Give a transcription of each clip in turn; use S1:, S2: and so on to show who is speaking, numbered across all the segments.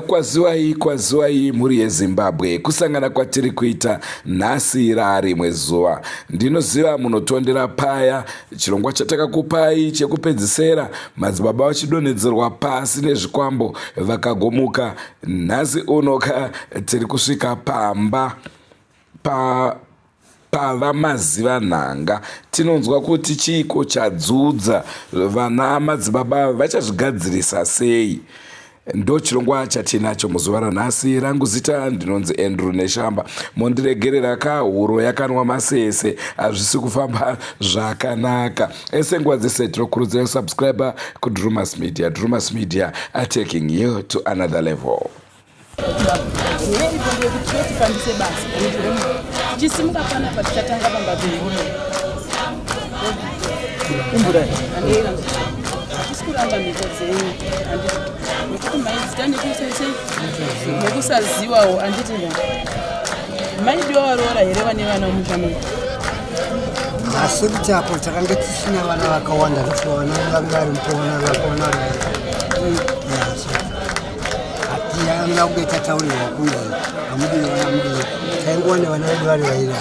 S1: Kwaziwai kwaziwai mhuri yeZimbabwe kusangana kwatiri kuita nhasi raarimwe zuva. Ndinoziva munotondera paya chirongwa chatakakupai chekupedzisera madzibaba vachidonhedzerwa pasi nezvikwambo vakagomuka. Nhasi unoka tiri kusvika pamba pa PavaMazivanhanga tinonzwa kuti chiiko chadzudza vana madzibaba vachazvigadzirisa sei? Ndochirongwa chatinacho muzuva ranhasi. Rangu zita ndinonzi Andrew Neshamba. Mondiregerera ka huro yakanwa masese hazvisi kufamba zvakanaka. Ese nguva dzese tinokurudzira subscriber kuDrumas Media. Drumas Media are taking you to another level.
S2: Nyaya iripo ndeyekuti tode tifambise basa tichisimuka panapa tichatanga pamba pedu. Hatisi kuramba mhiko dzenyu handiti nekuti maidzita nekusaisei nekusaziwawo handiti maidiwa varoora here vane vana mumusha muno?
S3: Asi kuti apo takanga tisina vana vakawanda ndofunga vana vange vari mupo vana vakaona vari Hatina kunge tataurirwa kunzi hamudiwe vana mudiwe, taingowana vana vedu vari vairi.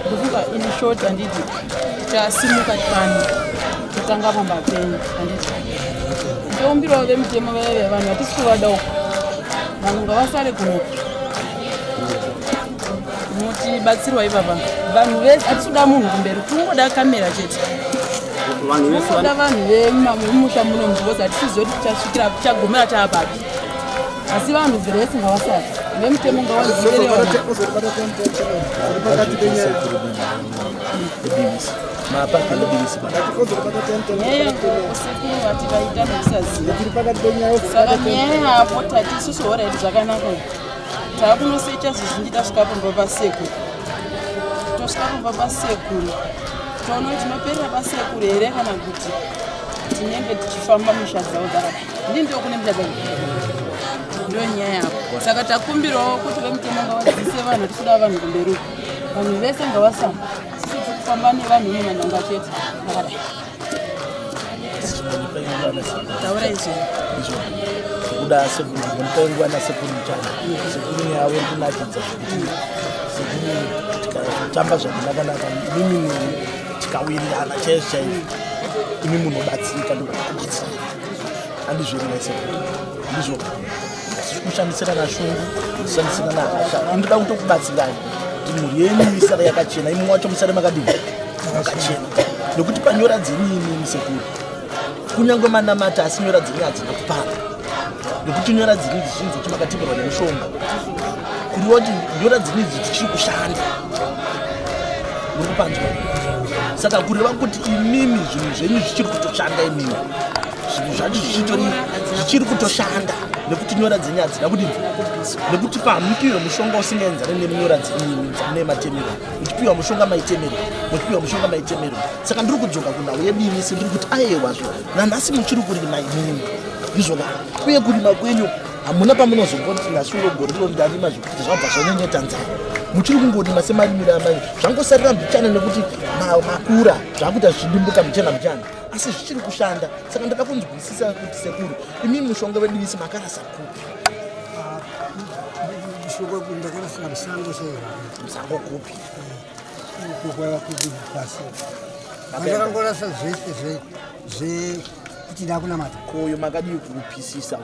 S2: Ndofunga in short handiti tasimuka pano totanga pamba penyu handiti ndokumbirawo vemutemo vaive vanhu hatisi kuvada uko vanhu ngavasare kunoku Mutibatsirwa ipapa vanhu vese hatisi kuda munhu kumberi tinongoda kamera chete tinongoda vanhu vemumusha muno because hatisiziva kuti tichasvikira tichagumira taapapi asi vanhu vese ngavasati vemutemo ngawaziverewa sekuru vati vaita nekusaziva saka nyaya yapo tati isusu horaiti zvakanaka Takunosecha zvizhinji tasvika pamba pasekuru. Tosvika pamba pasekuru. Toona kuti tinoperera pasekuru here kana kuti tinenge tichifamba misha dzavo dzakadai. Ndini ndokune misha dzavo. Ndiyo nyaya yako. Saka takumbirawo kuti vemutemo ngavadzidzise vanhu tisida vanhu kumberi uko. Vanhu vese ngavasamba. Sisi tiri kufamba nevanhu vemanhanga chete. Vakadai. Taura izvi.
S4: Kuda sekuru, munopa nguva nasekuru Mutanga. Sekuru nyaya yavo iri kunakidza zvekuti sekuru tikatamba zvakanaka-naka imimi neni tikawirirana chaizvo chaizvo imi munobatsirika ndokubatsira andizviri sekuru ndizvo kushandisirana shungu kushandisirana hasha inoda kutokubatsirai kuti mhuri yenyu isare yakachena imi wacho musare makadii makachena nekuti panyora dzenyu imimi sekuru kunyange manamata asi nyora dzenyu hadzina kupara nekuti nyora dzenyu dzichinzi kuti makatibirwa nemushonga kuriwa kuti nyora dzenyu idzi dzichiri kushanda muri kupanzwa saka kureva kuti imimi zvinhu zvenyu zvichiri kutoshanda imimi zvinhu zvacho zvichitori zvichiri kutoshanda nekuti nyora dzenyu hadzina kudini nekuti pamupiwe mushonga usingaenzane nenyora dzenyu dzamune matemero muchipiwa mushonga maitemero muchipiwa mushonga maitemero saka ndiri kudzoka kunhau yebivisi ndiri kuti aewazvo nanhasi muchiri kurima imimi ndizvona uye kurima kwenyu hamuna pamunozomboti nhasi uno gore rino ndarima zvekuti zvabva zvanyanyeta nzara muchiri kungorima semarimiro amai zvangosarira mbichana nekuti makura zvakuita zvichidimbuka mbichana mbichana asi zvichiri kushanda saka ndada kunzwisisa kuti sekuru imi mushonga wedivisi makarasa kupi
S3: ah, mushonga ndakarasira musango sei
S4: musango kupi
S3: uko kwaiva kupi pasi ndakangorasa zvese zvekuti ndakunamata
S4: koyo makadii kuupisisa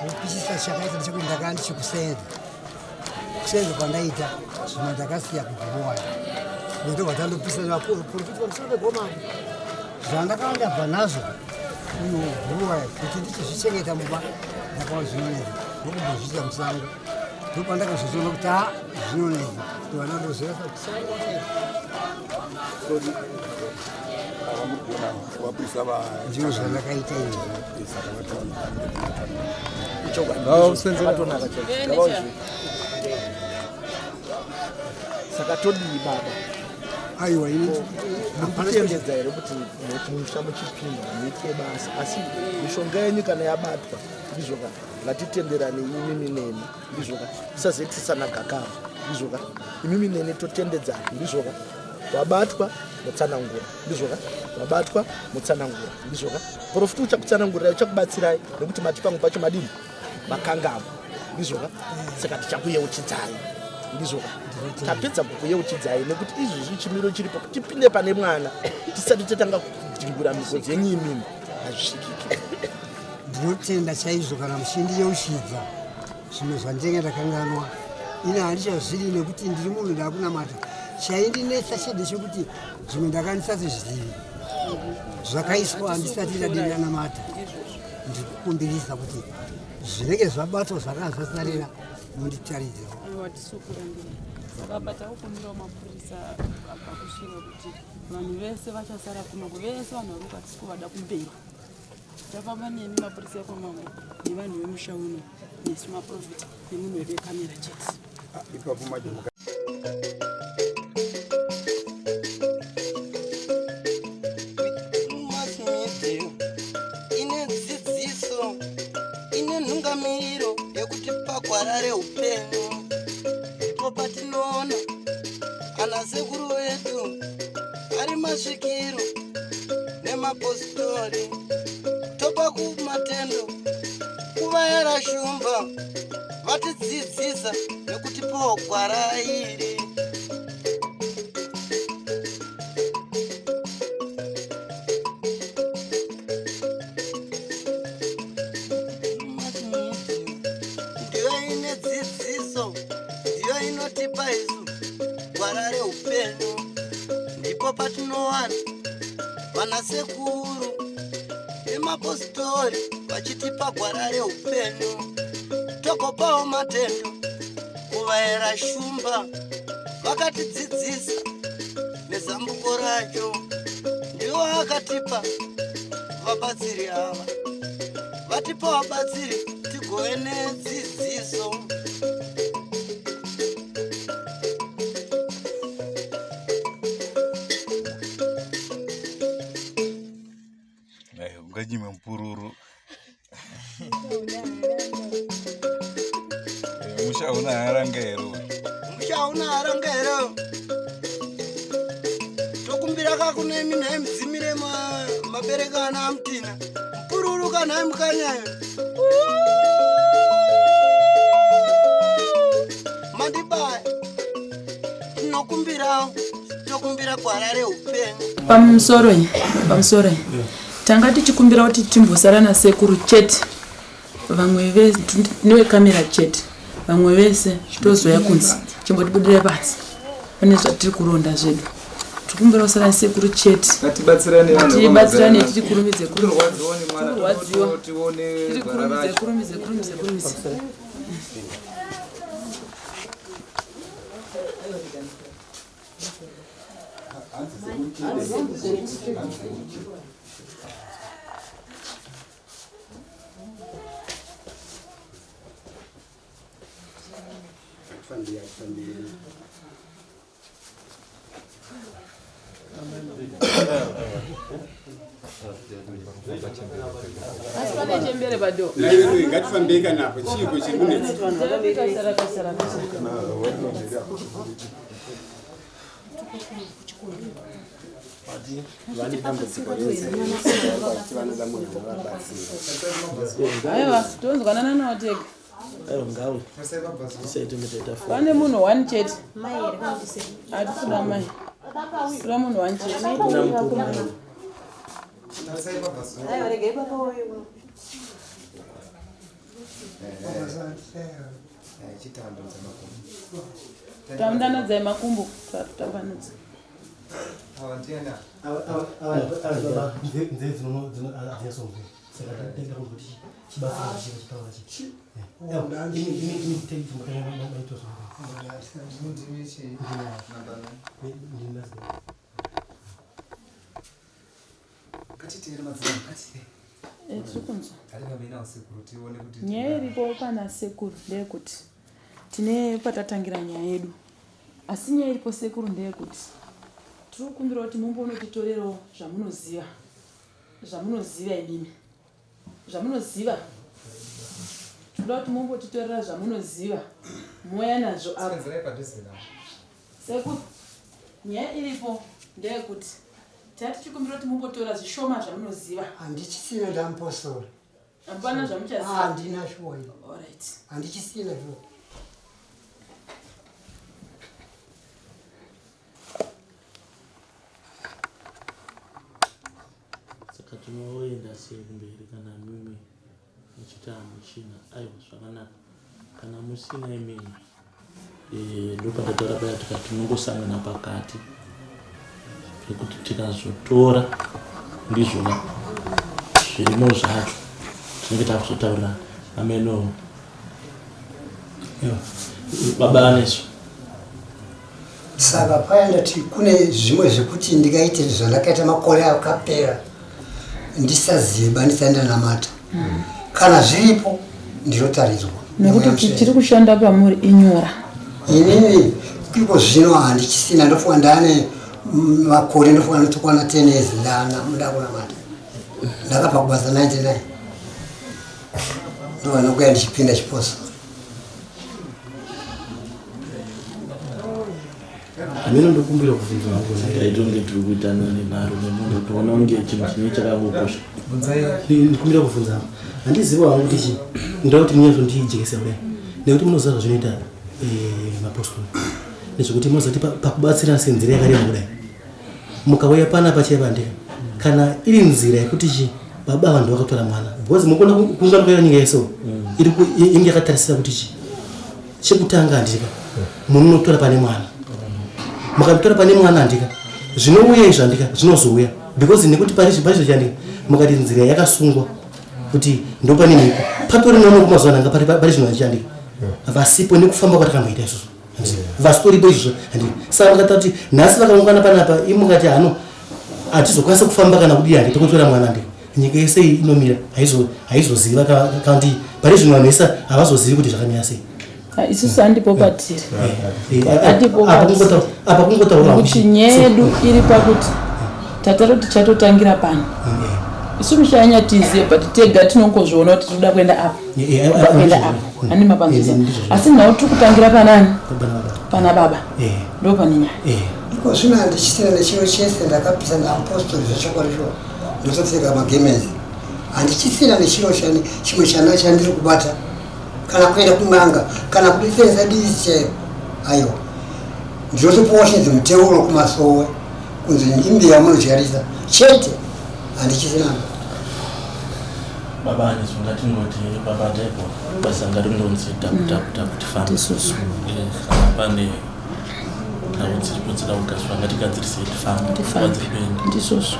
S3: kupisisa chakaita ndechekuti ndakanga ndichikusenza kusenza kwandaita zvimwe ndakasiya kuguruwani ndobva tandopisa vaprofiti pamusoro pegoma zvandakanga ndabva nazvo uyo guruwaya kuti ndichizvichengeta mumba ndakawa zvinonetsa ndokumbozviita musango ndopandakazozoona kuti a zvinonetsa kuti vana ndozvirasa kusango ndizvo zvandakaita izvi
S4: Saka todii baba?
S3: Aiwa ini
S4: murikutendedza here kuti musha muchipinda muitwe basa asi mishonga yenyu kana yabatwa ndizvo ka ngatitenderane imimi neni ndizvo ka tisazoitisana gakava ndizvo ka imimi neni totendedzana ndizvo ka wabatwa motsanangura ndizvoka vabatwa motsanangura ndizvoka profiti uchakutsanangurirai uchakubatsirai nekuti mati pamwe pacho madini makangamwa ndizvoka saka tichakuyeuchidzai ndizvoka tapedza kukuyeuchidzai nekuti izvozvi chimiro chiripo tipinde pane mwana tisati tatanga kudhingura migodzi yenyu imimi hazvisvikiki
S3: ndinotenda chaizvo kana muchindiyeuchidza zvimwe zvandinge ndakanganwa ini handichazvidi nekuti ndiri munhu ndakunamata chaindinetsa chete chekuti zvimwe ndakandisati zvizivi zvakaiswa handisati ndadii ndanamata ndikukumbirisa kuti zvinenge zvabatwa zvakanga zvasarira munditaridzewo.
S2: Aiwa tisukurambira saka apa takukumbirawo mapurisa abva kusvika kuti vanhu vese vachasara kunoku vese vanhu vari kukatisi kuvada kumberi tafamba nemi mapurisa ekwamambo nevanhu vemusha uno nesu maprofita nemunhu wedu wekamera chete
S5: ah, ipapo manje
S6: Ine dzidziso ine nhungamiriro yekutipa gwara reupenyu ndipo patinoona ana sekuru vedu ari masvikiro nemapositori topa kumatendo kuvayera shumba vatidzidzisa nekutipawo gwara iri. Ndiyo ine dzidziso, ndiyo inotipa isu gwara reupenyu. Ndipo patinowana vanasekuru nemapositori vachitipa gwara reupenyu. Togopawo matendo kuvaera shumba vakatidzidzisa nezambuko racho ndiwo akatipa vabatsiri ava vatipa vabatsiri tigove nedzidziso.
S1: Unganyime mupururu musha hauna haranga here?
S6: Musha hauna haranga here? Tokumbira kakunemi nhai mudzimire mabereka ana amutina mupururu kanhai mukanyayo mandibaya tinokumbirawo tokumbira gwara reupenyu.
S2: Pamusoro pamusoro tanga tichikumbira kuti timbosara nasekuru chete vamwe vese newekamera chete vamwe vese tozoya kunzi chimbotibudire panze pane zvatiri kuronda zvedu tikumbira kusara nasekuru chete tibatsirane tiri kurumidze kurwadziwa tiri kurumidze kurumidze kurumidze kurumidze. Asi pane chembere pado.
S5: Ngatifambei kana apo chiiko chiri kunetsa.
S4: Vane dambudziko renzeve vanoda munhu anovabatsira.
S2: Aiwa, tonzwanana nawo tega.
S4: Aiwa, ngawe.
S2: Pane munhu one chete. Hatisi mai. Tira munhu one chete.
S7: Aiwa, regai baba uyu.
S2: Tamdanadzai makumbo tambanudza.
S8: Nzeve dzinonyatsonzwe saka ndaida kunzwa kuti chibatsira chiva chitaura chi
S2: Tiri kunzwa nyaya iripo pana sekuru ndeyekuti tine patatangira nyaya yedu asi nyaya iripo sekuru ndeyekuti tiri kukumbira kuti mumbonotitorerawo zvamunoziva zvamunoziva imimi zvamunoziva tinoda kuti mumbotitorera zvamunoziva mouya nazvo apo sekuru nyaya iripo. Ndeyekuti tati tichikumbira kuti mumbotora zvishoma zvamunoziva.
S3: Handichisina ndamupostora.
S2: Hapana zvamuchaziva.
S3: Handina shuwa ini.
S2: Alright.
S3: Handichisina shuwa.
S9: Saka tinoenda sei kumberi kana mimi muchiti hamuchina? Aiwa zvakanaka kana musina imimi eh, ndopandataura paya tikati tinongosangana pakati pekuti tikazotora ndizvona zvirimo zvacho tinenge takuzotaurirana ameno baba anesu
S3: Saka paya ndati kune zvimwe zvekuti ndingaite zvandakaita makore akapera ndisaziva ndisati ndanamata kana zviripo ndinotaridzwa
S2: nekuti tiri kushanda pamuri inyora
S3: inini iko zvino handichisina ndofunga ndane makore ndofunga ndotokwana 10 years ndakunamata ndakabva kubasa 99 ndovanokuya ndichipinda chiposo
S8: Hameno ndokumbira kubvunza hangu.
S9: Taitonge tiri kuitana nenharo nemunhu toona kunge chinhu chinenge chakangokosha.
S8: Ndikumbira kubvunza hangu. Handizivi hangu kuti chii. Ndoda kuti munyatsondijekesa kudai. Nekuti munoziva zvazvinoita eh, mapostori. Nezvekuti munoziva kuti pakubatsira senzira yakareba kudai. Mukauya panapa chaiva ndika. Kana iri nzira yekuti chii baba ava ndovakatora mwana because mukuona kuungana kwaita nyika yese iri inge yakatarisira kuti chii chekutanga handika munotora pane mwana mukatora pane mwana handika zvinouya izvo handika zvinozouya because nekuti parizvo chandika mukati nzira yakasungwa kuti ndopane mhiko patori nono kumazuva nanga pari zvino handichandika vasipo nekufamba kwatakamboita isusu vasitoripo izvozvo handika saka mukataura kuti nhasi vakaungana panapa imukati hano hatizokwanisa kufamba kana kudii handi tokutora mwana handika nyika yese iyi inomira haizoziva kandi pari zvino vanhu vese havazozivi kuti zvakamira sei.
S2: Ah, isusu handipo patiri
S8: eh, eh, apa kungotaura
S2: kuti nyaya yedu iri pakuti tataro tichatotangira pano mm, isu mishanya tizive but tega tinongozviona kuti tinoda kuenda apa kuenda apa ane mapanzvisa asi nhau tiri kutangira panani pana baba ndo pane nyaya
S3: iko zvino handichisina nechiro chese ndakapisa ndaapostori zvechokwadi shuwa ndotopfeka magemenzi handichisina nechiro chimwe chana chandiri kubata kana kuenda kun'anga kana kudetseresa disi chaiyo aiwa ndinotopuwa chinzi muteuro kumasowe kunzi imbi yamunodyarisa chete handichisina
S9: baba anesu ngatingoti baba debo basa ngaringonzi tapu tapu tapu tifambe eh, kana pane nhau dziripo dzida kugadzirwa ngatigadzirisei tifambe nguva dziri kuenda
S2: ndizvozvo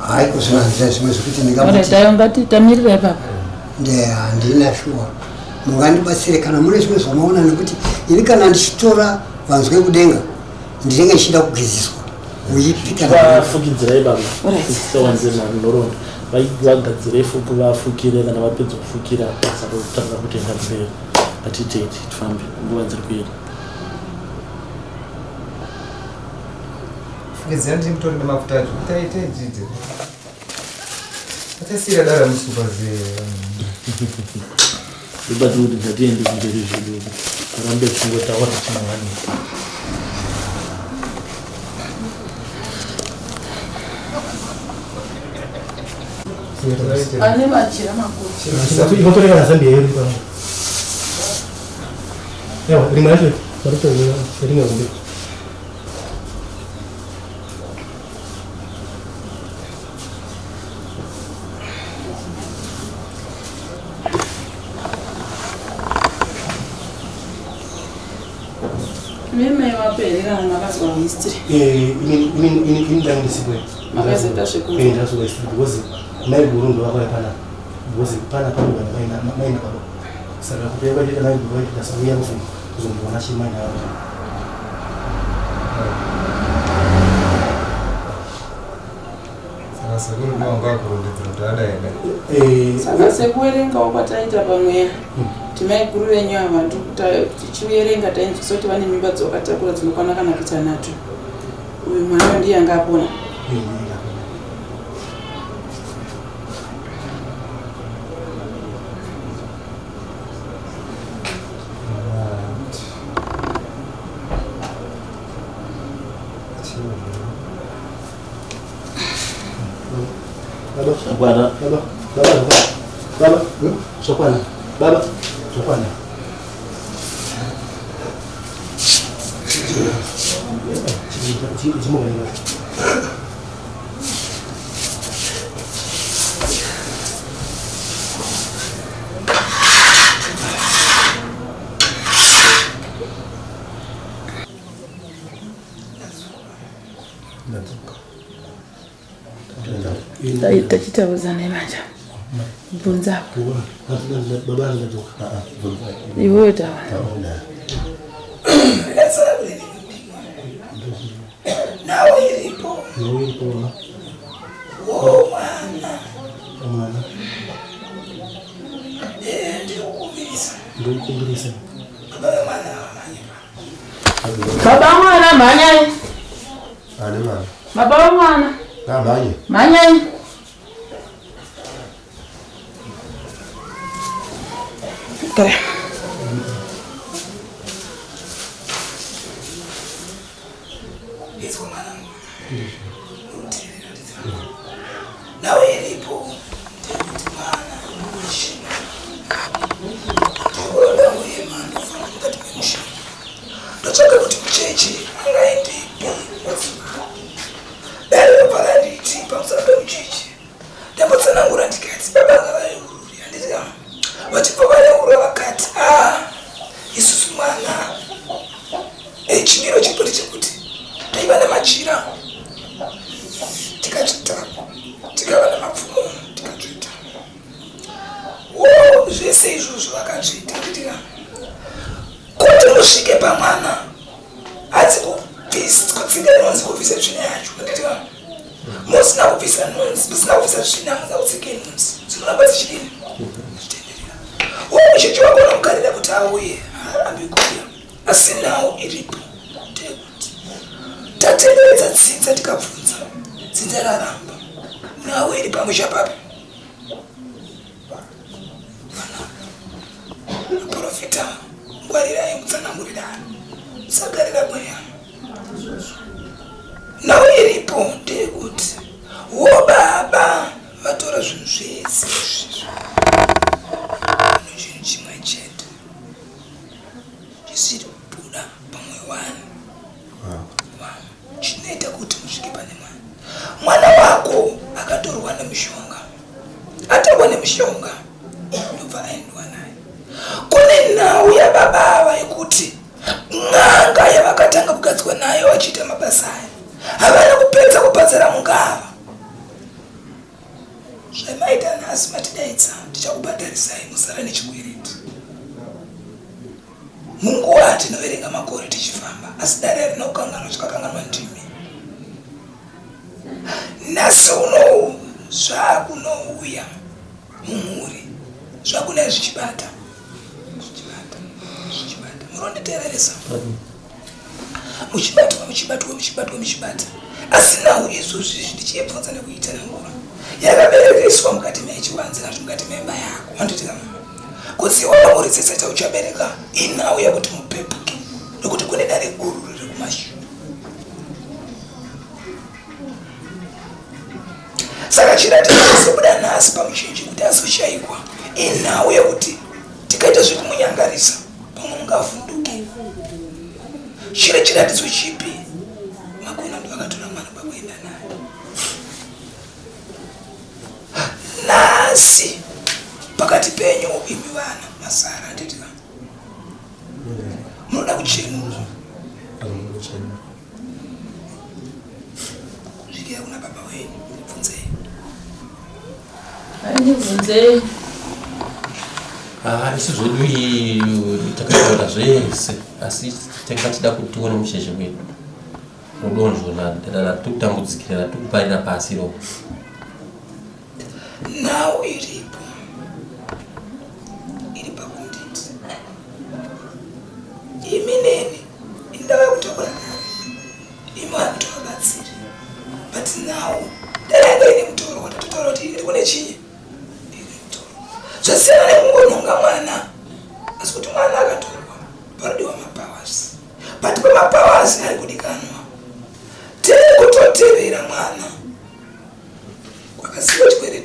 S3: hayi kuzvinanzira zvimwe zvekuti
S2: ndingamuti ngati tamirira ipapo
S3: nde handina shuwa mungandibatsire kana mune zvimwe zvamaona nekuti ini kana ndichitora vanzwe kudenga ndinenge ndichida kugeziswa uipi kana
S9: vafukidzirai baba tisawanze nhoroondo vagadzire fuku vafukire kana vapedza kufukira basa rotanga kutoenda mberi ngatiitei tifambe nguva dziri kuenda
S7: Fukidzira ndiri mutori nemafuta acho kuti aite dzidze. Achasiira dara musupa ze.
S9: Ndobati kuti ngatiende kumberi zvedu tarambe tichingotaura chimangani.
S2: Ane machira makuru.
S8: Inotoreka na Zambia yedu pano. Yawa, rimwe racho varikutoona rimwe hombe.
S2: Mimi waperera makazwa history.
S8: Eh, ini ini ini ini ndangu ndisipo.
S2: Makazoita zvekuti.
S8: Eh, ndazwa history because mai guru ndo vakauya pana. Because pana pano vanhu vaina maina baba. Saka kuti vaita mai guru vaita sauya kuzomboona chimai navo.
S7: Saka sekuru ndiwo wanga akurondedzera kuti adaenda.
S8: Eh,
S2: Saka sekuverengawo kwataita pamweya timaiguru venyu ava tichiverenga tainzwisa kuti vane mimba dzavakatakura dzinokwana kana kuita nhatu. Uyu mwana ndiye anga apona.
S8: Baba.
S9: Zvakwana.
S8: Baba. Baba zvakwana. Baba. Zvakwana. Baba. Zvakwana. Chimbogarira.
S2: Tachitaudzana manje. Bvunzapo.
S8: Baba ndadzoka.
S2: Iwewe taura.
S4: Nawo iripo.
S8: Nawo iripo mama.
S4: Wo mwana.
S8: Mwana.
S4: Eh, ndikukumbirisa.
S8: Ndikukumbirisa.
S4: Baba vemwana vamhanye.
S2: Baba mwana mhanyai.
S7: Ane mwana.
S2: Baba vemwana.
S7: Ngamhanye.
S2: Mhanyai. Gara.
S4: Izwa mwanangu. Nawe iripo. Ndekuti mwana mushina. Ndikuronda uye mwana ufana mukati memushina. Ndotsvaka kuti mucheche angaendepi. Dai robva randiti pamusoro pemucheche. Ndambotsanangura ndikati baba ngavareururi handiti ka. Vachibva vareurura vakati ah isusu mwana chimiro chiripo ndechekuti taiva nemachira tikatsveta tikava nemapfumo tikatsveta wo zvese izvozvo vakatsveta nditika kuti musvike pamwana hadzi kutsika inonzi kubvisa tsvina yacho nditika musina kubvisa nhunzi musina kubvisa tsvina musina kutsika nhunzi dzinoramba dzichidini zvichitenderera wo mucheche wako unomukarira kuti auye haarambi kuuya asi nhau iripo ndeyekuti tatenderedza dzinza tikabvunza dzinza raramba nhau iri pamusha papi Profita ngwarirai mutsanangurirani musagarira mweya nhau iripo ndeyekuti wo baba vatora zvinhu zvese izvi chinhu chimwe chete chisiri kubuda pamwoyo wani chinoita kuti musvike pane mwana. Mwana wako akatorwa nemushonga, atorwa nemushonga ndobva aendwa naye. Kune nhau yababa ava yekuti n'anga yavakatanga kugadzwa nayo vachiita mabasa aya havana kupedza kubhadzara mungava. Zvamaita nhasi matidaidza tichakubhadharisai musara nechikwereti. Munguva tinoverenga makore tichifamba asi dare harina kukanganwa chakakanganwa ndimi. Nhasi unowu zvakunouya mumhuri zvakunaya zvichibata zvichibata zvichibata munonditeereresa muchibatwa muchibatwa muchibatwa muchibata asi nhau izvozvi izvi ndichiyebvunza nekuitsanangura yakaberekeswa mukati mechivanze kana kuti mukati memba yako handiti Kunzi iwe uri uchabereka inhau yekuti mupepuke nekuti kune dare guru riri kumashure. Saka chiratidzo chizobuda nhasi pamuchinji kuti azoshaikwa inhau yekuti tikaita zvekumunyangarisa pamwe mungavhunduke. Chiri chiratidzo chipi? Makona ndo akatora mwana kwakuenda naye. Nhasi pakati penyu imi vana masara handiti ka munoda kuchenurwa kusvikira kuna baba wenyu bvunzei
S2: Ndibvunzei.
S9: Ah, isu zvedu iyi takataura zvese asi tanga tida kuti tione mucheche wedu Mudonzvo ratikutambudzikira ratikuparira pasi ro.
S4: Nhau iripo iri pakunditi imi neni indava yekutakura dare imi hamutovabatsiri but nhau dare yanga ine mutoro watatotaura kuti iri kune chinyi zvasiyana nekungonhonga mwana asi kuti mwana akatorwa panodiwa mapowers but pamapowers ari kudikanwa tiri kutotevera mwana kwakaziva chikwereti.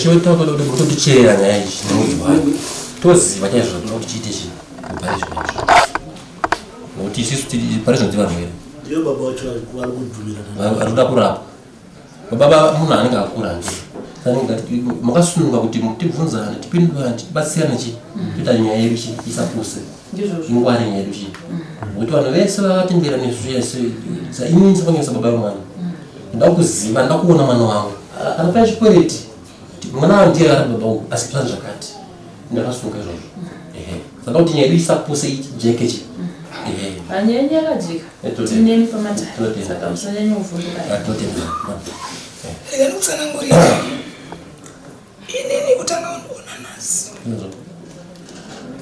S10: Chiwetotoda kuti mutoticherera nyaya iyi nemudzi wayo toziva chaizvo zvatoda kuti chiite chii kubva izvo izvo nokuti isisu pari zvino tivarwere
S4: Ndiyo baba vacho vari kubvumirana.
S10: Vari kuda kurapwa. Baba munhu anenge akura ndiye makasununga kuti tibvunzane tipindurane tibatsirane chi toita nyaya yedu chi isapuse ingware nyaya yedu chi nokuti vanhu vese vakatendera nesu yese inini sepange sababa vemwana ndoda kuziva ndoda kuona mwana wangu kana pane chikwereti mwana wangu ndiye ari baba uyu asi pane zvakati ndakasunga izvozvo ehe saka kuti nyaya yedu isapuse ijeke chi ehe
S11: Hanyaya yenyu yakajeka. Tinemi pamatare. Saka musanyanya kuvhunduka.
S12: Rega ndikutsanangurire. Inini kutanga kundiona nhasi.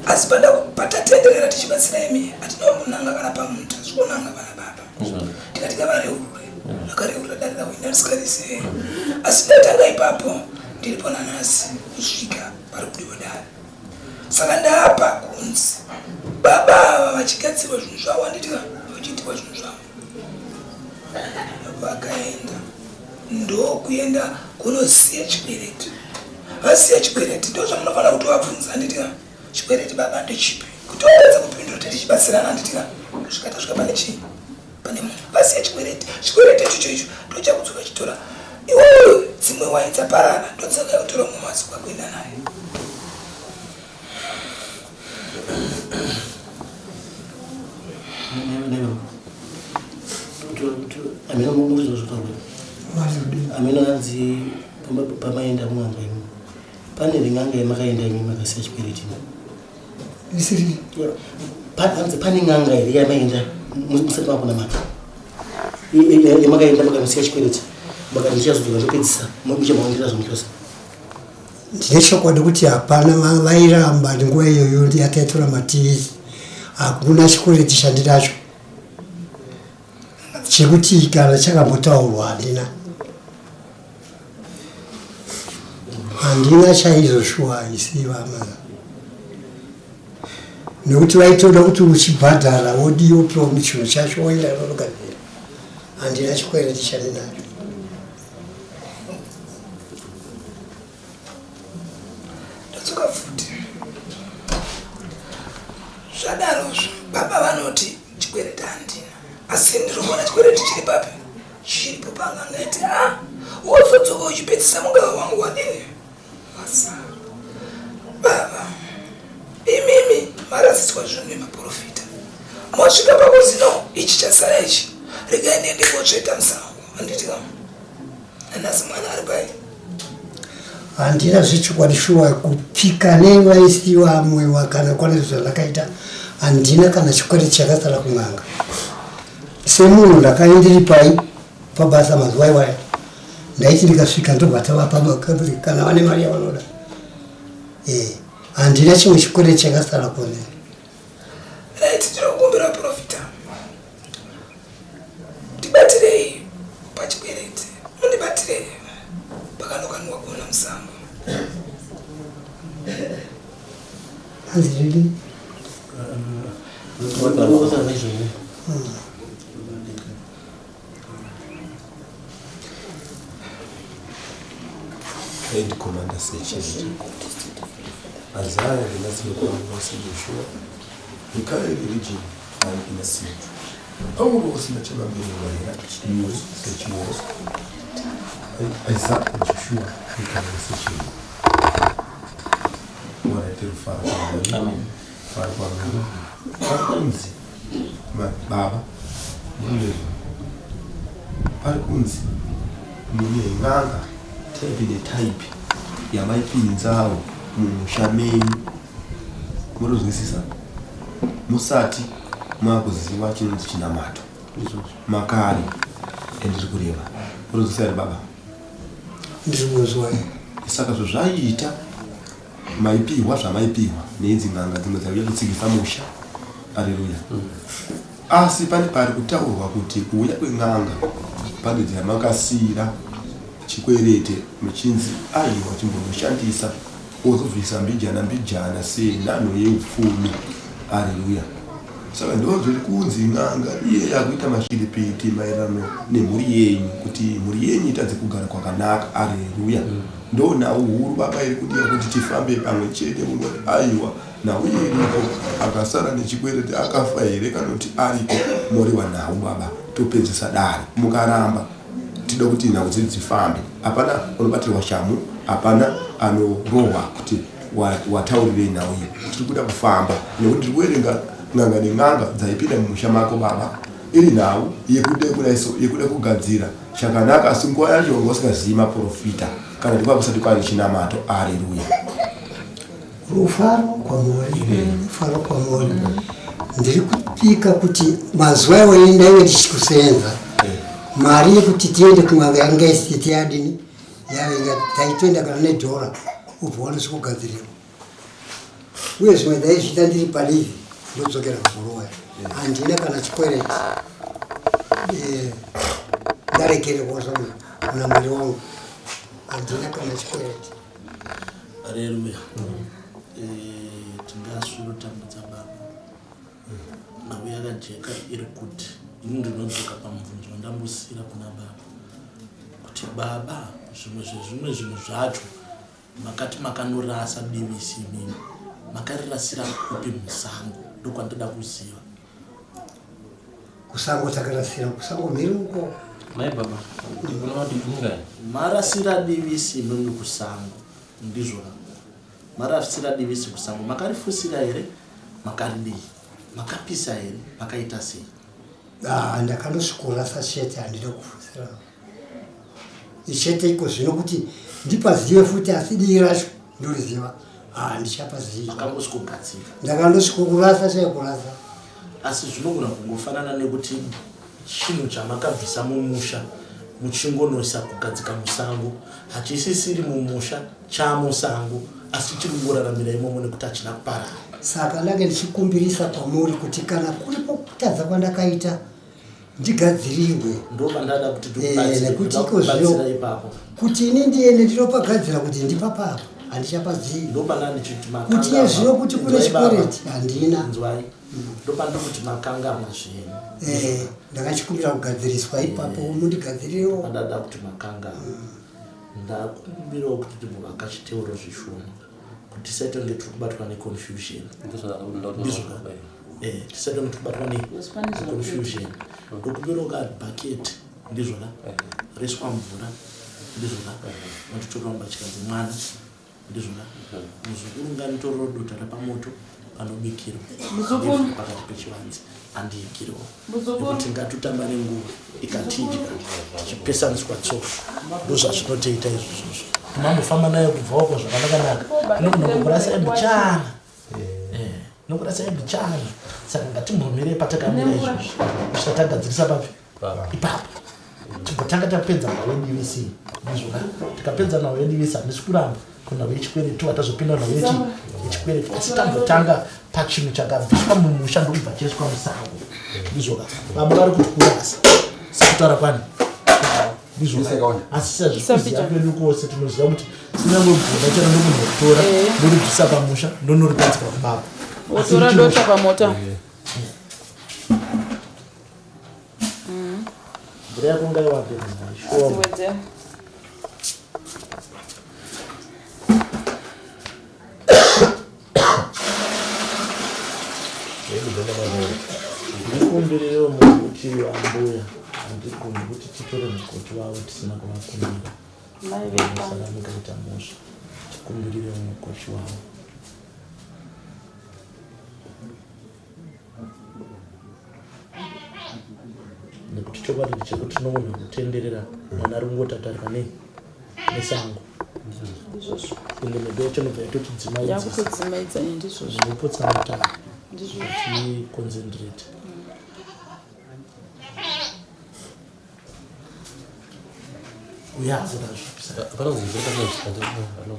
S12: Asi pada patatenderera tichibatsira imi hatina kunanga kana pamunhu tazvikunanga pana baba. Tikati ngavareurure. Vakareurura dare ravo ini risikarizive. Asi ndatanga ipapo ndiripo nanhasi kusvika pari kudiwa dare. Saka ndapa kunzi baba ava vachigadzirwa zvinhu zvavo handiti ka vachiitirwa zvinhu zvavo vakaenda ndokuenda kunosiya chikwereti vasiya chikwereti ndozvamunofanira kuti vabvunza handiti ka chikwereti baba ndechipi kuti vatadza kupindura tichibatsirana handiti ka kusvika tasvika pane chii pane munhu vasiya chikwereti chikwereti ichocho icho ndochakudzoka chitora iwewe dzimwe wai dzaparara ndodzakaya kutora mumwe kwakuenda naye
S8: Ameno anzi pamaenda kun'anga imi pane rin'anga yamakaenda imi makasiya chikwereti
S3: isiri
S8: hanzi pane n'anga here yamaenda musati makunamata yamakaenda makanosiya chikwereti makati ndichazodzoka ndopedzisa muchamaondera zvamuchose
S3: Ndine chokwadi kuti hapana vairamba nguva iyoyo yataitora mativi hakuna chikwereti chandinacho chekuti kana chakambotaurwa handina handina chaizvo shuwa isi vamana nekuti vaitoda kuti uchibhadhara wodii wopiwa chinhu chacho woenda unogadzira handina chikwereti chandinacho
S12: Ndodzoka futi. Zvadarozvo baba vanoti chikwereti handina asi ndiri kuona chikwereti chiri papi chiripo panganga iti a ah, wozodzoka uchipedzisa mugava wangu wadini wasara baba imimi marasiswa zvinhu nemaprofita mosvika pakuzi no ichi chasara ichi regai ndiende kotsveta musango handiti ka Nanhasi mwana ari pai?
S3: Handina zvechokwadi shuwa kupika nevaisiwa mwewa kana kwane zvandakaita handina kana chikwereti chakasara kun'anga. Semunhu ndakaendiri pai pabasa mazuva iwaya ndaiti ndikasvika ndobva tavapa kana vane mari yavanoda. Eh, handina chimwe chikwereti chakasara kune.
S12: Right, tinokumbira profita. Ndibatirei pachikwereti mundibatirei pakanokanwa kuona musango.
S3: Hanzi riri
S7: Head Commander Sechezi Isaiah Vinasinokwamose Joshua Mikaeli Region Nainasito Paurosi nachavambiri vahera sechiwoso Isaiah Joshua Mikaeli Sechezi Mwari rufaro kwamuri rufaro kwamuri pari kunzi baba mune pari kunzi mune n'anga type netype yamaipinzawo mumusha menyu murozwisisa musati makuziva chinonzi chinamato makare endiri kureva murozwisisa here baba
S3: ndiri kunzwa
S7: saka zvozvaiita maipihwa zvamaipihwa neidzi n'anga dzimwe dzaiuya kutsigisa musha aleluya mm. asi pane pari kutaurwa kuti kuuya kwen'anga pane dzamakasiira chikwerete muchinzi aiwa chimbonoshandisa ozobvisa mbijana mbijana senhanho yeupfumi aleluya Saka ndozviri kunzi n'anga iye yakuita mashiripiti maererano nemhuri yenyu kuti mhuri yenyu itadze kugara kwakanaka. Areruya. Mm. Ndo nhau huru baba iri kudiwa kuti tifambe pamwe chete kungoti aiwa nhau iriko akasara nechikwereti akafa here kana kuti ariko moriwa nhau baba topedzisa dare mukaramba tida kuti nhau dzedu dzifambe hapana unobatirwa shamhu hapana anorohwa kuti wataurirei nhau iyi tiri kuda kufamba nekuti tiri kuverenga n'anga nen'anga dzaipinda mumusha mako baba iri nhau yekuda kudaiso yekuda kugadzira chakanaka asi nguva yacho wanga usingazivi maprofita kana ndikuva kusati kwaane chinamato areruya
S3: rufaro kwamuri rufaro kwamuri ndiri kupika kuti mazuva iwayo ndaive ndichikusenza mari yekuti tiende kun'anga yanga isiti yadini yavenga taitoenda kana nedhora ubva wanosvikogadzirirwa uye zvimwe ndaizviita ndiri palivi ndodzokera kubhuruwa handina kana chikwereti eh, ndaregererwa zvamwe muna mwari wangu handina kana chikwereti
S9: Haleluya. Eh, tingaswirotambudza baba. Nhau yakajeka iri kuti ini ndinodzoka pamubvunzo wandambosiyira kuna baba kuti baba zvimwe zvezvimwe zvinhu zvacho makati makanorasa divisi imimi makarirasira kupi musango ndokwandida kuziva
S3: kusango takarasira kusango mhiri uko
S10: mai baba
S9: marasira divisi imimi kusango ndizvona marasira divisi kusango makarifusira here makaridii makapisa here makaita sei
S3: ah, ndakandosvikorasa chete handina kufusira ichete iko zvino kuti ndipazive futi asi dii racho ndoriziva ah, ndichapaziva
S9: makangosvikogadzira
S3: ndakandosvikokurasa chaikurasa
S9: asi zvinogona kungofanana nekuti chinhu chamakabvisa mumusha muchingonoisa kugadzika musango hachisisiri mumusha chamusango asi chiri kungoraramira imomo nekuti hachina kuparara
S3: saka ndange ndichikumbirisa kwamuri kuti kana kuripo kutadza kwandakaita ndigadzirirwe
S9: ndopandada kuti
S3: eh, nekuti iko zvino kuti ini ndiende ndinopagadzira kuti ndipapapa handichapazivi kuti iye zvino kuti kune chikwereti handina
S9: ndopandiri kuti makangamwa zvenyu
S3: eh, ndakachikumbira kugadziriswa ipapo eh, mundigadzirirewo
S9: ndada kuti makangamwa mm. ndakumbirawo kuti timbovaka chiteuro zvishoma kuti tisaite kunge tiri kubatwa neconfusion ndizvo eh, tisaite kunge tiri kubatwa neconfusion ndokumbirawo ka bucket ndizvona reswa mvura ndizvona vatotora mbatya dzemwana ndizvona muzukuru nganitorero dota repamoto panobikirwa pakati pechivanze andiikirwa nekuti ngatotamba nenguva ikatidya tichipesaniswa tsoka ndozvazvinotoita izvozvozvo timambofamba nayo kubva wako zvakanakanaka inogona kukurasa mbichana eh, inokurasa mbichana saka ngatimbomire patakamira izvozvo kusvika tagadzirisa papi ipapo timbotanga tapedza nhau yedvc ndizvona tikapedza nhau yedvc handisi kuramba kunhau yechikwereti tobva tazopinda nhau yechi yechikwereti asi tambotanga pachinhu chakabviswa mumusha ndokubva chaiswa musango ndizvoka vamwe vari kuti kurasa sekutaura kwani ndizvoka asi sezvikuziva kwedu kwose tinoziva kuti sinyange bvunda chero ndokunotora eh. ndoribvisa pamusha ndonorigadzika kubaba
S11: wotora dota pamota eh.
S9: Mvura yako ngaiwande shuwa. Ndikumbirirewo mukuti ambuya handigoni kuti titore mukoti wavo tisina kuvakumbira. Saka mukaita mhosva tikumbirirewo mukoti wavo. Nekuti chokwadi ndechekuti tinogona kutenderera mwana ari kungotatarika nei nesango ende mhepo yacho inobva yatotidzimaidzisa ndinopotsa mutano ticoncentrate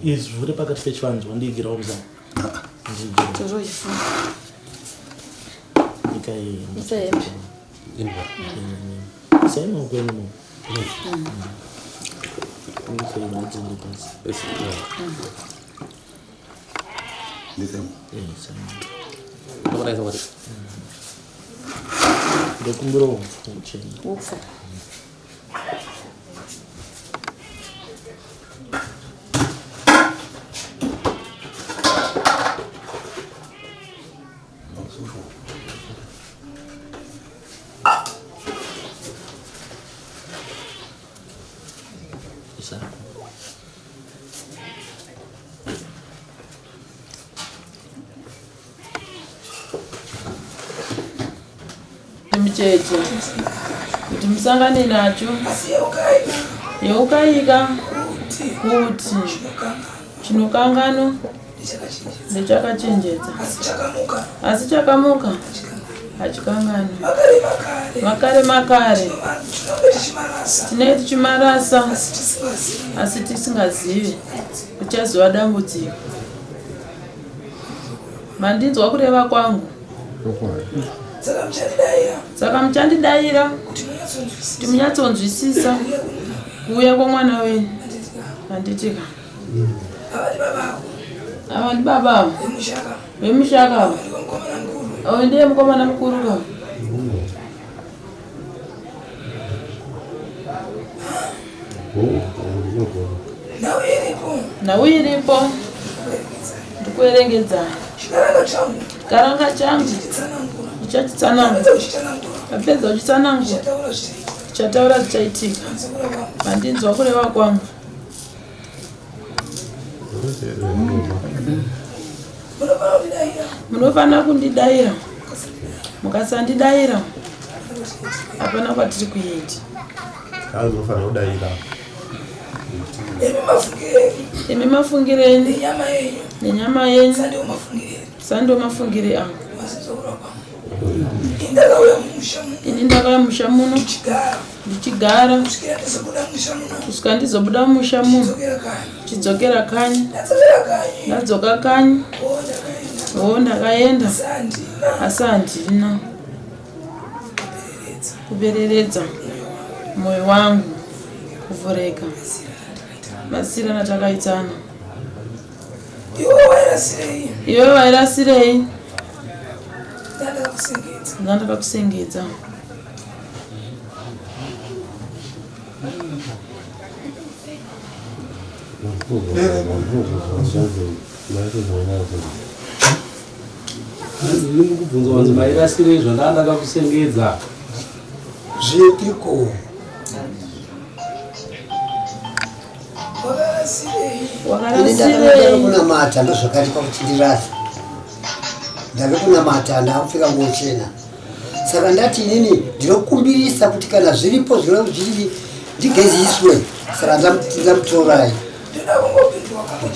S9: izvure pakati pechivanzi wandiigirawo muzana nyika iyi isai maoko enyu mo Ndokumbira upfu uchena.
S11: Upfu. Mucheche kuti musangane nacho yeukaika kuti chinokanganwa ndechakachenjedza asi chakamuka hachikanganwi makare makare tinenge tichimarasa asi tisingazivi kuchazova dambudziko mandinzwa kureva kwangu saka muchandidaira kuti munyatsonzwisisa kuuya kwamwana wenyu handitika ava ndibaba ava vemushaka ava uyu ndiye mukomana mukuru ka nhau iripo ndikuerengedzai chikaranga changu ndichachitsanangura apedza uchitsanangura ndichataura zvichaitika mandinzwa kureva kwangu munofanira kundidaira mukasandidaira hapana kwatiri kuenda
S7: azofanira kudaira
S11: imi mafungireni nenyama yenyu sandiwo mafungire angu ini ndakauya musha muno ndichigara kusvika ndizobuda mumusha muno chidzokera kanyi ndadzoka kanyi oo ndakaenda asi handina kubereredza mwoyo wangu kuvhureka masirana takaitana iwe wairasirei ndandakakusengedza
S13: Ndinokubvunza wanzi mairasirei zvandanga ndakakusengedza.
S3: Zvipiko? Ini ndakanga kunamata ndozvakandipa kuti ndirase. Ndave kunamata ndakupfeka nguo chena. Saka ndati inini ndinokumbirisa kuti kana zviripo zviri ndigeziswe. Saka ndamutorai.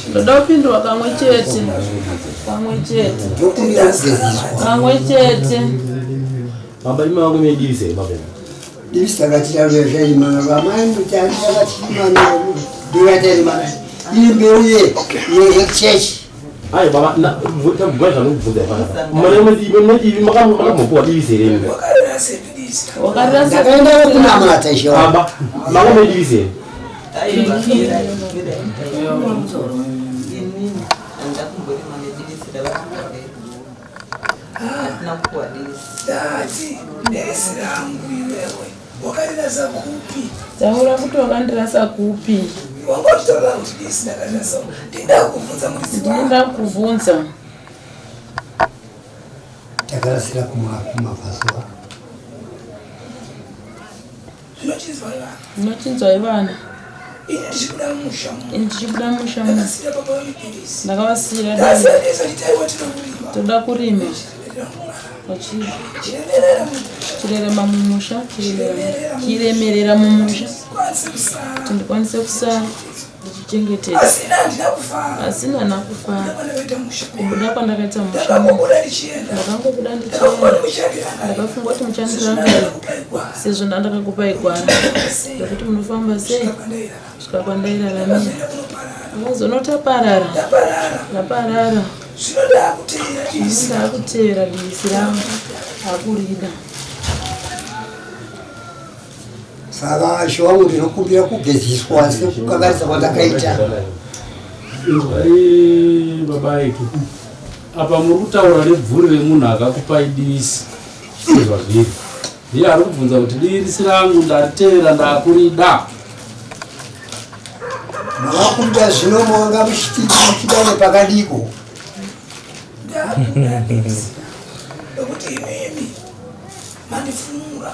S11: Ndoda kupindurwa kamwe chete. Kamwe chete.
S3: Ndokumbira kugeziswa.
S11: Kamwe chete.
S10: Baba imi vangu medivisa here baba?
S3: Divisa katiravezvaimana vamai mutari vakatimana ndivatarimana iri mbeu ye yechechi.
S10: Ayi baba na baba zvanokubvunza ipana. Mune mune makambopuwa divisa here imi?
S3: Ndakaenda kunamata ishe wangu.
S10: Baba makamedivisa here?
S12: Ndati desi rangu iwewe wakarirasa kupi?
S11: Taura kuti wakandirasa kupi?
S12: Wanga uchitaura kuti desi ndakarirasa ndinda kukubvunza muridzi
S11: wangu. Ndinda kukubvunza.
S3: Takarasira kumabvazuva.
S11: Zvinochinzwai vana.
S12: Ini ndichibuda musha.
S11: Ini ndichibuda musha. Ndakavasiira. Toda kurima. Chirerema mumusha. Chiremerera mumusha. Kuti ndikwanise kusara. Ndichengetedza.
S12: Asina handina kufara.
S11: Asina handina kufara. Kubuda kwandakaita musha.
S12: Ndakangobuda ndichienda.
S11: Ndakangobuda ndichienda. Ndakafunga kuti muchandirangarira. Sezvo ndandakakupai gwara. Ndokuti munofamba sei? Kusvika kwandairaramira. Ndakazonotaparara. Ndaparara.
S12: Zvino ndakuteera
S11: disi. Ndakuteera disi rangu. Akurida.
S3: Saka ishe wangu ndinokumbira kugeziswa sekukanganisa kwandakaita.
S13: Inzwai baba Ike, apa muri kutaura nebvuri remunhu akakupai divisi sezvazviri. Ndiye ari kubvunza kuti dirisi rangu ndariteera ndakurida.
S3: Mavakuda zvino manga muchida nepakadiko.
S12: Ndakuda dirisi nekuti imimi mandifumura.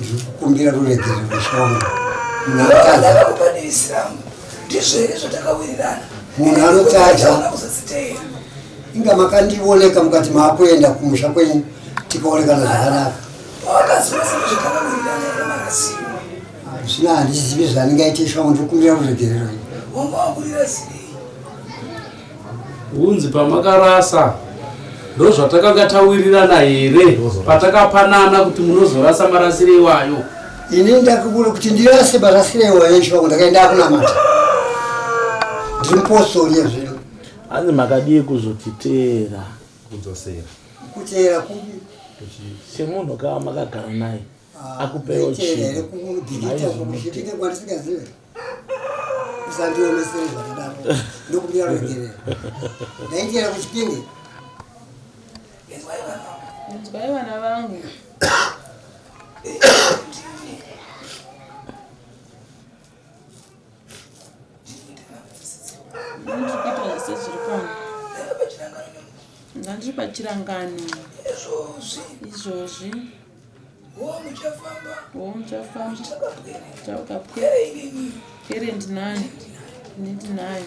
S3: Ndiri kukumbira ruregerero shongo. Munhu anotadza.
S12: Ndakakupa dirisi rangu. Ndizvo here zvatakawirirana?
S3: Munhu anotadza.
S12: Kuzoziteera.
S3: Inga makandioneka mukati maakuenda kumusha kwenyu tikaonekana zvakanaka.
S12: Wakaziva zvatakawirirana here marasiwa?
S3: Zvino handizivi zvandingaite shongo ndiri kukumbira ruregerero.
S12: Wanga wakurirasirei?
S13: Hunzi pamakarasa ndozvatakanga tawirirana here patakapanana kuti munozorasa marasire iwayo.
S3: Ini ndakakura kuti ndirase marasire iwayo shongo ndakaenda kunamata. Ndiri mupostori zvino.
S9: Hanzi makadii kuzotiteera?
S7: Kudzosera.
S3: Kuteera kupi?
S9: Semunhu kava makagara naye akupewo
S3: Ndaiteera here
S9: chinhu.
S3: kudhikita kuchipinge kwandisingazive. Usandiomesere zvakadaro. Ndokumbira ruregerero. Ndaiteera kuchipinge.
S11: Inzwai vana vangu. Ndiri kuita zvese zviri pano. Ndandiri pachirangano.
S12: Izvozvi.
S11: Izvozvi.
S12: Wo muchafamba.
S11: Wo muchafamba. Chakapwere.
S12: Pwere inini.
S11: Pwere ndinayo. Ini ndinayo.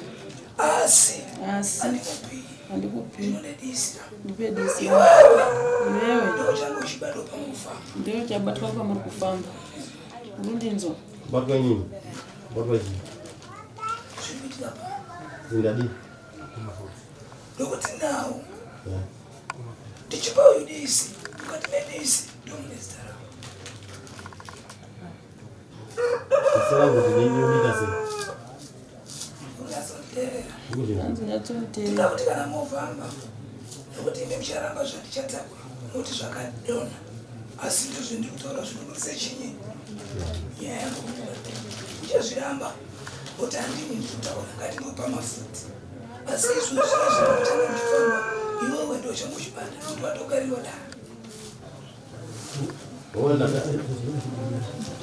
S12: Asi.
S11: Asi. Handikupi. Ndipe disi.
S12: Iwewe.
S11: Iwewe.
S12: Ndochange uchibatwa pamufamba.
S11: Ndiwe uchabatwa pamuri kufamba. Urundinzwa.
S10: Batwa nini? Batwa chii?
S12: Zviri kuitika pano.
S10: Ndadii?
S12: Nokuti nawo. Ndichipa uyu disi. Mukati medisi ndomune zita rako.
S10: Zita rangu ndinoita sei?
S12: Unyatsonditeerera.
S11: Hanzi unyatsonditeerera.
S12: Ndinoda kuti kana mofamba nokuti imi mucharamba zvandichatakura nokuti zvakadonha asi ndizvo ndiri kutaura zvinobudisa chinyi nyaya yangu uchazviramba kuti handini ndiri kutaura ngatingopa mafuti asi izvozvi zvazvina kutanga muchifamba iwewe ndochange uchibata nokuti watogarirwa dare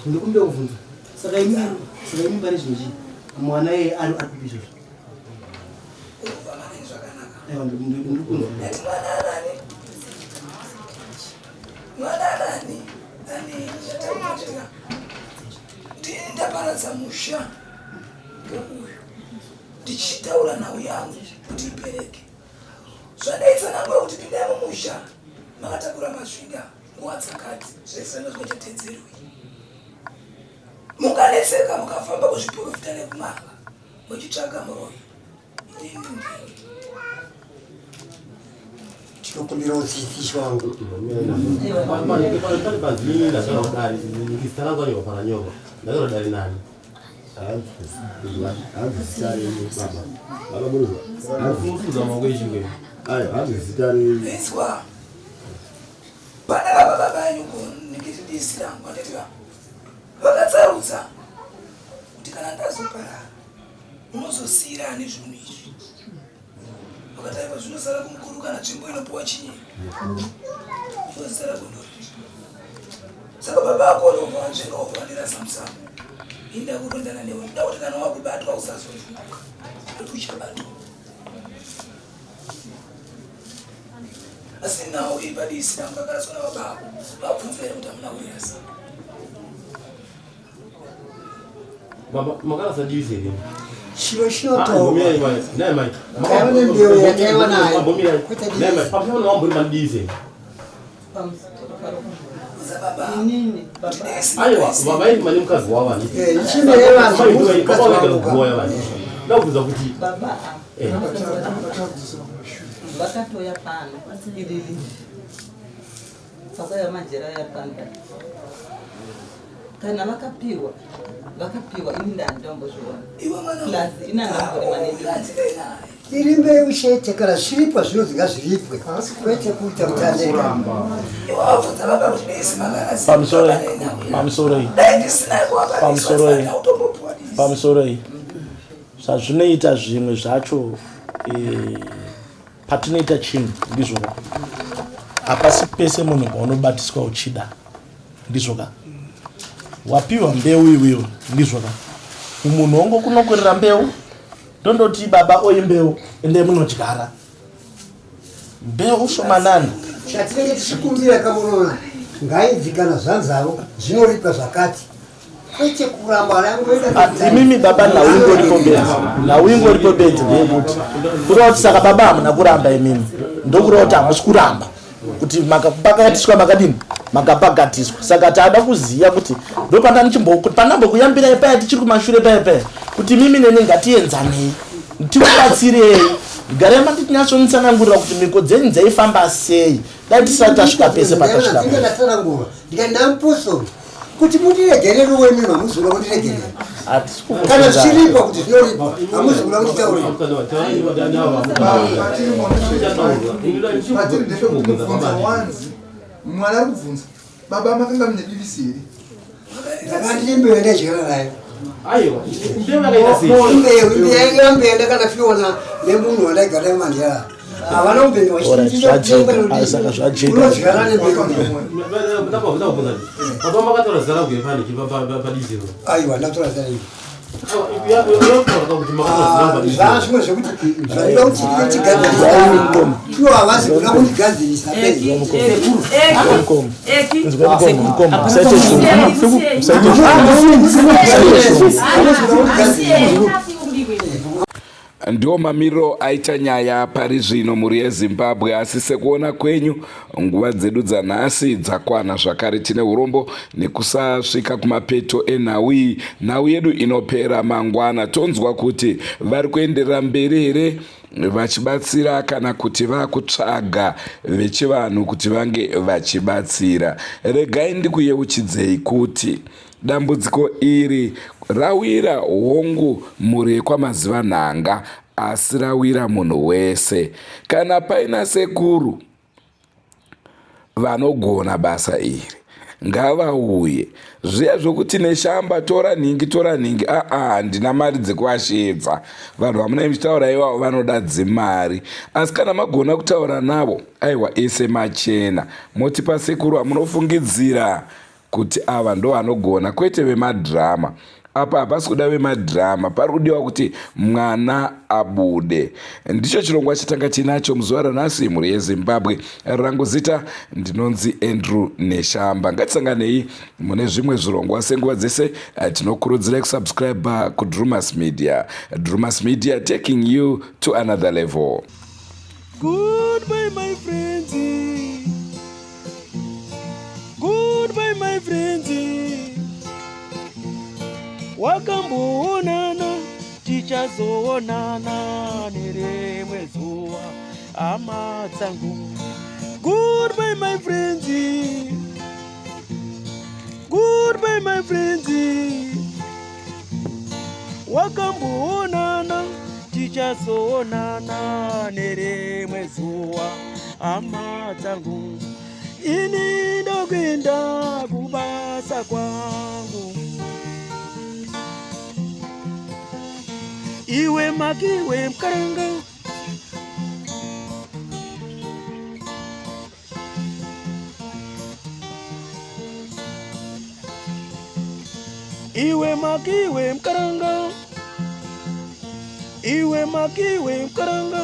S8: Ndikumbira kubvunza. Saka imi saka imi pari zvino chii? Mwana iye ari ari kupi izvozvo? Aiwa ndiri kunzwa.
S12: mwana anani mwana anani ani chataura ndini ndaparadza musha weuyu ndichitaura nhau yangu kuti ipereke zvandaitsanangura kuti pindai mumusha makatakura masvinga nguva dzakati zvese ndozvinochatedzerwi munganetseka mukafamba kuzviprofita nekumanga muchitsvaga muroyi inini ndini
S3: Tinokumbira utsitsi shwangu.
S10: Pane panzini ndataura dare zita rangu ranyorwa paranyorwa ndataura dare nani?
S7: Hanzi zita renyu baba. Baba munozwa.
S10: Mufunza maoko echingwe.
S7: Ayo, hanzi zita renyu.
S12: Inzwa. Pane baba baba yenyu kunikiti disi rangu handiti va vakatsarudza kuti kana ndazoparara unozosiyira ani zvinhu izvi vakataiva zvinosara kumukuru kana tsvimbo inopiwa chinyi inozosara kundori saka baba ako ndobva vanzvenga wobva vandirasa musango inda kurondana newe ndoda kuti kana wakubatwa usazovhunduka kuti uchabatwa asi nhau iri padisi rangu rakaraswa nababa ako vabvunza here kuti hamuna kurirasa
S10: Baba makarasa disi here?
S3: Chiro chinotorwa.
S10: Naye mai.
S3: Taiva nembeu yataiva nayo.
S10: Mambomira.
S3: Kwete disi.
S10: Naye mai. Pamusana wambori madisi here? Aiwa, baba iri mane mukadzi wavo ani?
S3: Eh, ichine yevanhu, mukadzi wavo ka.
S10: Ndakubvunza kuti
S2: Baba
S10: Eh.
S2: vakatouya pano iriri pakauya majera ya pano kana vakapiwa vakapiwa ini ndandombozviona plus ini handamborima nedii
S3: Iri mbeu chete kana zviripwa zvinonzi ngazviripwe kwete kuita kutandeka.
S9: Pamusoroi pamusoroi pamusoroi pamusoroi zvazvinoita zvimwe zvacho eh, patinoita chinhu ndizvona. Hapasi pese munhu paunobatiswa uchida. Ndizvo ka? Wapiwa mbeu iwewe, ndizvo ka? Munhu wongokunokorera mbeu, ndondoti baba oyi mbeu, ende munodyara. Mbeu shomanani.
S3: Chatinenge tichikumbira kamunoona ngainzi kana zvanzavo zvinoripwa zvakati kwete kuramba
S9: ah, imimi baba nhau ingoripo bedzi nhau ingoripo bedzi ndeyekuti kureva kuti saka baba hamuna kuramba imimi ndokureva kuti hamusi kuramba kuti makapakatiswa makadini makapakatiswa saka tada kuziva kuti ndopandambokuyambirai paya tichiri kumashure paya paya kuti imimi neni ngatienzanei tikubatsirei garai mandinyatsonitsanangurira kuti mhiko dzenyu dzaifamba sei dai tisati tasvika pese patasvika
S3: ndikaenda mupostori kuti mundiregerere wemi hamuzi kuda kundiregerera kana zvichiripo kuti zvinoripo hamuzi kuda kunditaurira
S12: mwana ari kubvunza baba makanga mune divisi here
S3: ndakati mbeu yandadyara nayo
S8: aiwa mbeu yakaita sei
S3: mbeu mbeu mbeu ndakanafiona nemunhu wandaigara naye mandiyara havana kumbenge
S9: vachitindinodyara
S3: nembeu
S8: baba makatora zita rangu here padiziro
S3: aiwa ndatora zita renyu Zvaa zvimwe zvekuti zvaida kuti tigadzirisa ivo havasi kuda kundigadzirisa
S1: Ndiwo mamiriro aita nyaya pari zvino mhuri yeZimbabwe asi sekuona kwenyu nguva dzedu dzanhasi dzakwana zvakare tine urombo nekusasvika kumapeto enhau iyi. Nhau yedu inopera mangwana tonzwa kuti vari kuenderera mberi here vachibatsira kana kuti vakutsvaga vechivanhu kuti vange vachibatsira. Regai ndikuyeuchidzei kuti Dambudziko iri rawira hongu mhuri yekwaMazivanhanga asi rawira munhu wese. Kana paina sekuru vanogona basa iri ngavauye. Zviya zvokuti Neshamba tora nhingi tora nhingi aa handina mari dzekuvasheedza. Vanhu vamunenge muchitaura ivavo vanoda dzimari. Asi kana magona kutaura navo aiwa ese machena. Motipa sekuru vamunofungidzira kuti ava ndovanogona kwete vemadrama apa hapasi kuda vemadrama pari kudiwa kuti mwana abude ndicho chirongwa chatanga tinacho muzuva ranhasi mhuri yezimbabwe rangu zita ndinonzi andrew neshamba ngatisanganei mune zvimwe zvirongwa senguva dzese eh, tinokurudzirai kusubscribe kudrumas media drumas media taking you to another level
S14: Goodbye my friends. Goodbye my friends. Wakamboonana tichazoonana nerimwe zuva hama dzangu. Goodbye my friends. Goodbye my friends. Wakamboonana tichazoonana nerimwe zuva hama dzangu. Ini ndokuenda kubasa kwangu. Iwe makiwe mkaranga Iwe makiwe mkaranga Iwe makiwe mkaranga